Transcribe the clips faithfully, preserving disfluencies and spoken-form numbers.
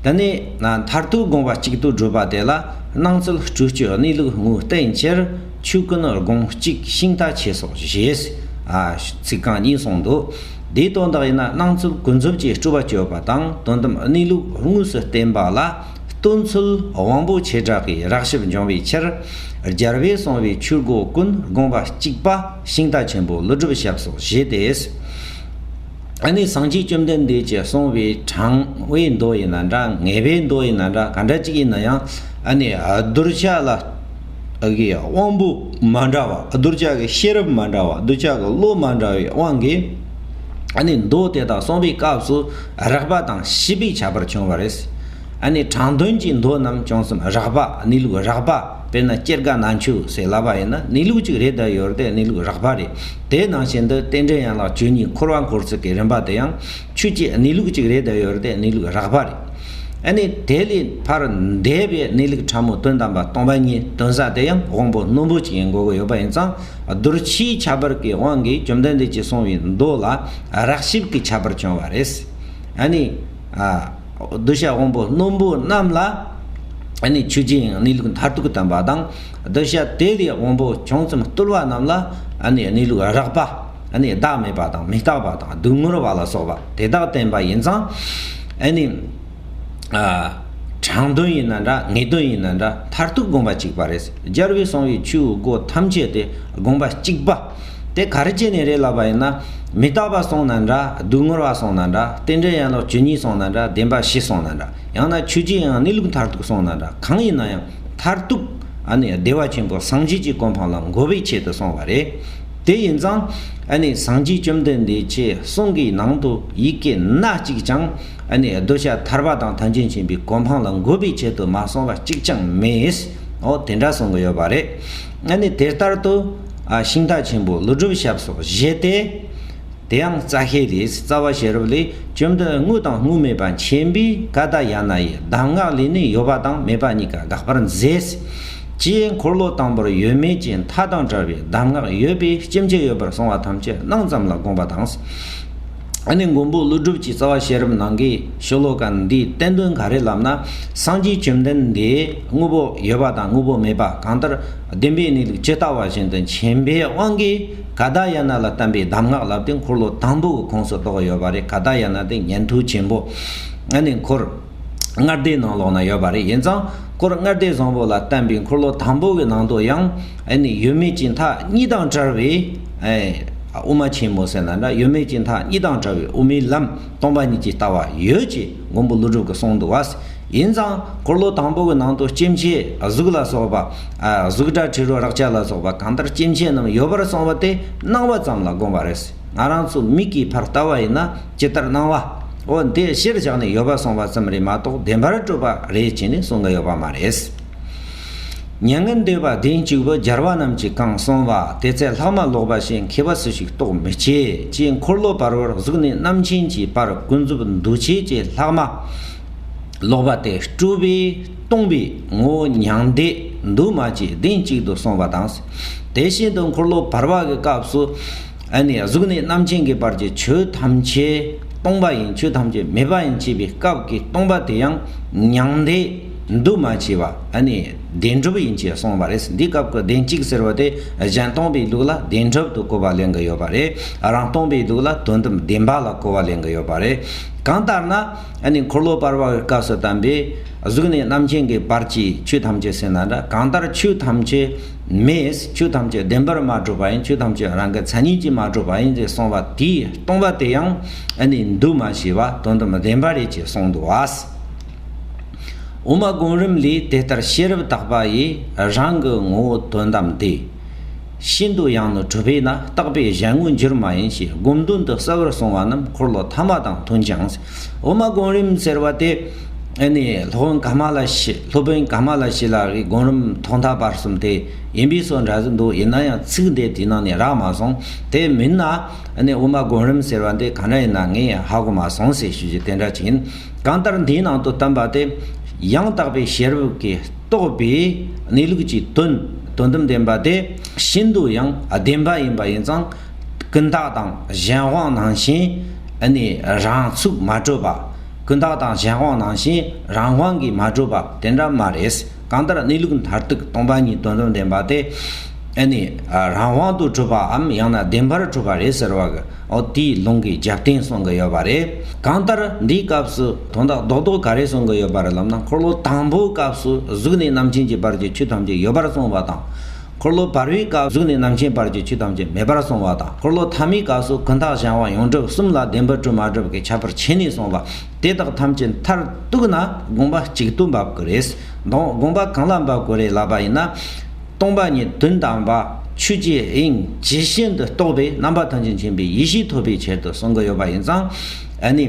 དེ་ནས་ན་མཐར་ཐུག་དགོངས་པ་གཅིག་ཏུ་བསྒྲུབས་པ་དེ་ལ་སྣང་ཚུལ་སྤྲོས་བཅོས་གནས་ལུགས་དངོས་བསྟན་ཕྱིར་ཆོས་ཀུན་དགོངས་གཅིག་ཤིང་རྟ་ཆོས་སོགས་ཞེས། ཨ། ཚིག་རྐང་གཉིས་གསུངས་འདུག་དེའི་དོན་དག་ཡིན་ན་སྣང་ཚུལ་ཀུན་རྫོབ་ཀྱི་སྤྲོས་པ་གཅོད་པ་དང་དོན་དམ་གནས་ལུགས་དངོས་སུ་བསྟན་པ་ལ་ལྟོས་ཚུལ་དབང་པོ་ཆོས་གྲགས་ཀྱི་རགས་ཞིབ་འབྱུང་བའི་ཕྱིར། རྒྱལ་བས་གསུངས་པའི་ཆོས་སྒོ་ཀུན་དགོངས་པ་གཅིག་པ་ཤིང་རྟ་ཆེན་པོ་ཀླུ་སྒྲུབ་ཞབས་སོགས་ཞེས་ཏེ། ཨ་ནི་སངས་རྒྱས་བཅོམ་ལྡན་འདས་ཀྱིས་གསུངས་པའི་དྲང་བའི་མདོ་ཡིན་ན་འདྲ། ངེས་པའི་མདོ་ཡིན་ན་འདྲ། ག་འདྲ་ཅིག་ཡིན་ན་ཡང་། ཨ་ནི་གདུལ་བྱ་ལ་གི་དབང་པོ་མ་འདྲ་བ། གདུལ་བྱ་གི་ཤེས་རབ་མ་འདྲ་བ། གདུལ་བྱ་གི་བློ་མ་འདྲ་བའི་དབང་གིས། ཨ་ནི་མདོ་དེ་དག་གསུངས་པའི་སྐབས་སུ་རགས་པ་དང་ཞིབ་པའི་ཁྱད་པར་བྱུང་བ་རེད། ཨ་ནི་དྲང་དོན་གྱི་མདོ་རྣམས་ཅུང་ཙམ་རགས་པ། གནས་ལུགས་རགས་པ། དཔེར་ན་སྐྱེ་རྒ་ན་འཆི་ཟེར་ལབ་པ་ཡིན་ན་གནས་ལུགས་གཅིག་རེད་བསྡད་ཡོད་རེད་དེ། གནས་ལུགས་རགས་པ་རེད། དེ་ནང་བཞིན་དུ་རྟེན་འབྲེལ་ཡན་ལག་བཅུ་གཉིས་འཁོར་བ་འཁོར་ཚུལ་གྱི་རིམ་པ་དེ་ཡང་ཆོས་ཀྱི་གནས་ལུགས་གཅིག་རེད་བསྡད་ཡོད་རེད་དེ། གནས་ལུགས་རགས་པ་རེད། ཨ་ནི་དེ་ལས་ཕར་འདས་པའི་གནས་ལུགས་ཕྲ་མོ་དོན་དམ་པ་སྟོང་པ་ཉིད་སྟོན་ས་དེ་ཡང་དབང་པོ་རྣོན་པོ་ཅིག་ཡིན་དགོས་ཀྱི་ཡོད་པ་ཡིན་ཙང་། གདུལ་བྱའི་ཁྱད་པར་གྱི་དབང་གིས་བཅོམ་ལྡན་འདས་ཀྱིས་གསུངས་པའི་མདོ་ལ་རགས་ཞིབ་ཀྱི་ཁྱད་པར་བྱུང་བ་རེད། ཨ་ནི། ཨ། གདུལ་བྱ་དབང་པོ་རྣོན་པོ་རྣམས་ལ། ཨ་ནི་ཆོས་ཅན། གནས་ལུགས་མཐར་ཐུག་བསྟན་པ་དང་། གདུལ་བྱ་དེ་ལས་དབང་པོ་ཅུང་ཙམ་རྟུལ་བ་རྣམས་ལ། ཨ་ནི་གནས་ལུགས་རགས་པ། ཨ་ནི་བདག་མེད་པ་དང་། མི་རྟག་པ་དང་། སྡུག་བསྔལ་བ་ལ་སོགས་པ་དེ་དག་བསྟན་པ་ཡིན་ཙང་། ཨ་ནི། ཨ། དྲང་དོན་ཡིན་ན་འདྲ། ངེས་དོན་ཡིན་ན་འདྲ། མཐར་ཐུག་དགོངས་པ་གཅིག་པ་རེད། རྒྱལ་བས་གསུངས་པའི་ཆོས་སྒོ་ཐམས་ཅད་དེ་དགོངས་པ་གཅིག་པ། དེ་ག་རེ་བྱས་ནས་རེད་ལབ་པ་ཡིན་ན། མི་རྟག་པ་གསུངས་ན་འདྲ། སྡུག་བསྔལ་བ་གསུངས་ན་འདྲ། རྟེན་འབྲེལ་ཡན་ལག་བཅུ་གཉིས་གསུངས་ན་འདྲ། བདེན་པ་བཞི་གསུངས་ན་འདྲ། ཡང་ན་ཆོས་ཅན། ཡང་གནས་ལུགས་མཐར་ཐུག་གསུངས་ན་འདྲ། གང་ཡིན་ན་ཡང་མཐར་ཐུག་ཨ་ནི་བདེ་བ་ཆེན་པོ་སངས་རྒྱས་ཀྱི་གོ་འཕང་ལ་འགོད་པའི་ཆེད་དུ་གསུངས་པ་རེད། དེ་ཡིན་ཙང་། ཨ་ནི་སངས་རྒྱས་བཅོམ་ལྡན་འདས་ཀྱི་གསུང་གི་ནང་དུ་ཡི་གེ་སྣ་གཅིག་ཀྱང་། ཨ་ནི་གདུལ་བྱ་ཐར་པ་དང་ཐམས་ཅད་མཁྱེན་པའི་གོ་འཕང་ལ་འགོད་པའི་ཆེད་དུ་མ་གསུངས་པ་གཅིག་ཀྱང་མེད། འོ་དེ་འདྲ་གསུང་གི་ཡོད་པ་རེད། ཨ་ནི་དེ་ལྟར་དུ། ཨ། ཤིང་རྟ་ཆེན་པོ་ཀླུ་སྒྲུབ་ཞབས་སོགས་བཞེད་དེ། དེ་ཡང་རྩ་ཤེ་ལས། རྩ་བ་ཤེས་རབ་ལས། བཅོམ་ལྡན་དངོས་དང་དངོས་མེད་པ་མཁྱེན་པའི་ཀ་ཏ་ཡ་ན་ཡི་གདམས་ངག་ལས་ནི་ཡོད་པ་དང་མེད་པ་གཉིས་ཀ་དགག་པར་མཛད། ཅེས་འཁོར་ལོ་དང་པོར་ཡོད་མེད་ཀྱི་མཐའ་དང་བྲལ་བའི་གདམས་ངག་ཡོད་པའི་སྐྱེ་མཆེད་ཡོད་པར་གསུངས་པ་ཐམས་ཅད་སྣང་ཙམ་ལ་དགོངས་པ་དང་། ཨ་ནི་མགོན་པོ་ཀླུ་སྒྲུབ་ཀྱི་རྩ་བ་ཤེས་རབ་ནང་གི་ཤོ་ལོ་ཀ་འདིའི་བསྟན་དོན་ག་རེ་ལབ་ན། སངས་རྒྱས་བཅོམ་ལྡན་འདས་དངོས་པོ་ཡོད་པ་དང་དངོས་པོ་མེད་པ། གང་ལྟར་བདེན་པའི་གནས་ལུགས་ཇི་ལྟ་བ་བཞིན་དུ་མཁྱེན་པའི་དབང་གིས་ཀ་ཏ་ཡ་ན་ལ་བསྟན་པའི་གདམས་ངག་ལབ་སྟེ་འཁོར་ལོ་དང་པོ་གི་ཁོངས་སུ་གཏོགས་ཡོད་པ་རེད། ཀ་ཏ་ཡ་ན་དེ་ཉན་ཐོས་ཆེན་པོ། ཨ་ནི་འཁོར་ལྔ་སྡེ་ནང་ལོགས་ན་ཡོད་པ་རེད། ཡིན་ཙང་འཁོར་ལྔ་སྡེ་བཟང་པོ་ལ་བསྟན་པའི་འཁོར་ལོ་དང་པོ་གི་ནང་དུ་ཡང་། ཨ་ནི་ཡོད་མེད་ཀྱི་མཐའ་གཉིས་དང་བྲལ་བའི། ཨེ། དབུ་མ་ཆེན་མོ་ཟེར་ན་འདྲ། ཡོད་མེད་ཀྱི་མཐའ་གཉིས་དང་བྲལ་བའི་དབུ་མའི་ལམ་སྟོང་པ་ཉིད་ཀྱི་ལྟ་བ་ཡོད་ཅེས་མགོན་པོ་ཀླུ་སྒྲུབ་ཀྱིས་གསུངས་འདུག་བ། ཡིན་ཙང་འཁོར་ལོ་དང་པོ་གི་ནང་དུ་སྐྱེ་མཆེད་གཟུགས་ལ་སོགས་པ། ཨ། གཟུགས་སྒྲ་དྲི་རོ་རེག་བྱ་ལ་སོགས་པ་གང་ལྟར་སྐྱེ་མཆེད་རྣམས་ཡོད་པར་གསུངས་པ་དེ་སྣང་བ་ཙམ་ལ་དགོངས་པ་རེད། ང་རང་ཚོ་མིག་གིས་ཕར་ལྟ་བ་ཡིན་ན་ཇི་ལྟར་སྣང་བ། འོ་དེ་ཕྱིར་བཞག་ནས་ཡོད་པ་གསུངས་པ་ཙམ་རེད་མ་གཏོགས་བདེན་པར་གྲུབ་པ་རེད་ཅེས་ནི་གསུང་གི་ཡོད་པ་མ་རེད། མྱ་ངན་འདས་པ་བདེན་གཅིག་པུ། རྒྱལ་བ་རྣམས་ཀྱིས་གང་གསུངས་པ། དེ་ཚེ་ལྷག་མ་ལོག་པ་ཞིག་མཁས་པ་སུ་ཞིག་རྟོགས་མི་བྱེད། ཅེས་འཁོར་ལོ་བར་བར་གཟུགས་ནས་རྣམ་མཁྱེན་གྱི་བར་ཀུན་རྫོབ་འདུ་བྱེད་ཀྱི་ལྷག་མ་ལོག་པ་དེ་སྤྲོས་པས་སྟོང་པའི་ངོ་བོ་མྱང་འདས་འདུ་མ་བྱས་བདེན་གཅིག་ཏུ་གསུངས་པ་དང་། དེ་བཞིན་དུ་འཁོར་ལོ་བར་པ་གི་སྐབས་སུ། ཨ་ནི་གཟུགས་ནས་རྣམ་མཁྱེན་གྱི་བར་གྱི་ཆོས་ཐམས་ཅད་སྟོང་པ་ཡིན། ཆོས་ཐམས་ཅད་མེད་པ་ཡིན་ཅེས་པའི་སྐབས་ཀྱི་སྟོང་པ་དེ་ཡང་མྱང་འདས་འདུ་མ་བྱས་པ། ཨ་ནི་བདེན་གྲུབ་ཡིན་ཅེས་གསུངས་པ་རེད། འདིའི་སྐབས་ཀྱི་བདེན་གཅིག་ཟེར་བ་དེ་གཞན་སྟོང་པའི་ལུགས་ལ་བདེན་གྲུབ་ཏུ་གོ་བ་ལེན་གྱི་ཡོད་པ་རེད། རང་སྟོང་པའི་ལུགས་ལ་དོན་དམ་བདེན་པ་ལ་གོ་བ་ལེན་གྱི་ཡོད་པ་རེད། གང་ལྟར་ན། ཨ་ནི་འཁོར་ལོ་བར་པ་གི་སྐབས་སུ་བསྟན་པའི་གཟུགས་ནས་རྣམ་མཁྱེན་གྱི་བར་གྱི་ཆོས་ཐམས་ཅད་ཟེར་ན་འདྲ། གང་ལྟར་ཆོས་ཐམས་ཅད་མེད། ཆོས་ཐམས་ཅད་བདེན་པར་མ་གྲུབ་པ་ཡིན། ཆོས་ཐམས་ཅད་རང་གི་མཚན་ཉིད་ཀྱིས་མ་གྲུབ་པ་ཡིན་ཞེས་གསུངས་པ་དེའི་སྟོང་པ་དེ་ཡང་ཨ་ནི་འདུ་མ་བྱས་པ་དོན་དམ་བདེན་པ་རེད་ཅེས་གསུངས་འདུག་བ། དབུ་མ་སྒོམ་རིམ་ལས་དེ་ལྟར་ཤེས་རབ་དག་པ་ཡིས་རང་གི་ངོ་བོ་དོན་དམ་དེ། ཤིན་ཏུ་ཡང་ནི་གྲུབ་པས་ན། རྟག་པའི་གཞན་ངོ་འགྱུར་མ་ཡིན་ཞེས་སྒོམ་དོན་དུ་གསལ་བར་གསུངས་པ་རྣམས་འཁོར་ལོ་ཐ་མ་དང་མཐུན་ཅིང་། དབུ་མ་སྒོམ་རིམ་ཟེར་བ་དེ། ཨ་ནི་སློབ་དཔོན་ཀ་མ་ལ་ཤི། སློབ་དཔོན་ཀ་མ་ལ་ཤཱི་ལ་གི་སྒོམ་རིམ་ཐོག་མཐའ་བར་གསུམ་དེ་ཡིན་པའི་བཟོ་འདྲ་ཟིག་འདུག་ཡིན་ན་ཡང་ཚིག་འདི་དེའི་ནང་ནས་རག་མ་སོང་། དེ་མིན་ན་ཨ་ནི་དབུ་མ་སྒོམ་རིམ་ཟེར་བ་འདི་ག་འདྲ་ཡིན་ན་ངས་ཧ་གོ་མ་སོང་ཟེར་ཞུ་རྒྱུ་དེ་འདྲ་ཅིག་ཡིན། གང་ལྟར་འདིའི་ནང་དུ་བསྟན་པ་དེ་ཡང་དག་པའི་ཤེས་རབ་ཀྱིས་རྟོགས་པའི་གནས་ལུགས་ཀྱི་དོན། དོན་དམ་བདེན་པ་དེ་ཤིན་ཏུ་ཡང་བདེན་པ་ཡིན་པ་ཡིན་ཙང་། ཀུན་བརྟགས་དང་གཞན་དབང་ནང་བཞིན་ཨ་ནི་རང་ཚུགས་མ་གྲུབ་པ། ཀུན་བརྟགས་དང་གཞན་དབང་ནང་བཞིན་རང་དབང་གིས་མ་གྲུབ་པ་དེ་འདྲ་མ་རེད། གང་ལྟར་གནས་ལུགས་མཐར་ཐུག་སྟོང་པ་ཉིད་དོན་དམ་བདེན་པ་དེ། ཨ་ནི་རང་དབང་དུ་གྲུབ་པའམ་ཡང་ན་བདེན་པར་གྲུབ་པ་རེད་ཟེར་བ་གི་འོ་དེའི་ལུང་གི་རྒྱབ་རྟེན་གསུང་གི་ཡོད་པ་རེད། གང་ལྟར་འདིའི་སྐབས་སུ་དོན་དག་རྡོག་རྡོག་ག་རེ་གསུང་གི་ཡོད་པ་རེད་ལབ་ན། འཁོར་ལོ་དང་པོའི་སྐབས་སུ་གཟུགས་ནས་རྣམ་མཁྱེན་གྱི་བར་གྱི་ཆོས་ཐམས་ཅད་ཡོད་པར་གསུངས་པ་དང་། འཁོར་ལོ་བར་པའི་སྐབས་གཟུགས་ནས་རྣམ་མཁྱེན་བར་གྱི་ཆོས་ཐམས་ཅད་མེད་པར་གསུངས་པ་དང་། འཁོར་ལོ་ཐ་མའི་སྐབས་སུ་ཀུན་བརྟགས་གཞན་དབང་ཡོངས་གྲུབ་གསུམ་ལ་བདེན་པར་གྲུབ་མ་གྲུབ་ཀྱི་ཁྱད་པར་ཕྱེ་ནས་གསུངས་པ། དེ་དག་ཐམས་ཅད་མཐར་གཏུགས་ན་དགོངས་པ་གཅིག་ཏུ་འབབ་དགོས་རེད། དང་དགོངས་པ་གང་ལ་འབབ་དགོས་རེད་ལབ་པ་ཡིན་ན། སྟོང་པ་ཉིད་དོན་དམ་པ་ཆོས་ཀྱི་དབྱིངས་ཇི་བཞིན་དུ་རྟོགས་པའི་རྣམ་པ་ཐམས་ཅད་མཁྱེན་པའི་ཡེ་ཤེས་ཐོབ་པའི་ཆེད་དུ་གསུང་གི་ཡོད་པ་ཡིན་ཙང་། ཨ་ནི།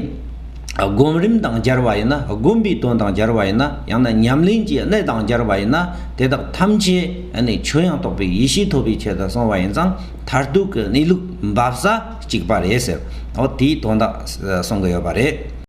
སྒོམ་རིམ་དང་སྦྱར་བ་ཡིན་ན། སྒོམ་པའི་དོན་དང་སྦྱར་བ་ཡིན་ན། ཡང་ན་ཉམས་ལེན་གྱི་གནད་དང་སྦྱར་བ་ཡིན་ན། དེ་དག་ཐམས་ཅད་ཨ་ནི་ཆོས་དབྱིངས་རྟོགས་པའི་ཡེ་ཤེས་ཐོབ་པའི་ཆེད་དུ་གསུངས་པ་ཡིན་ཙང་། མཐར་ཐུག་གི་གནས་ལུགས་འབབ་ས་གཅིག་པ་རེད་ཟེར། འོ་དེའི་དོན་དག་གསུང་གི་ཡོད་པ་རེད།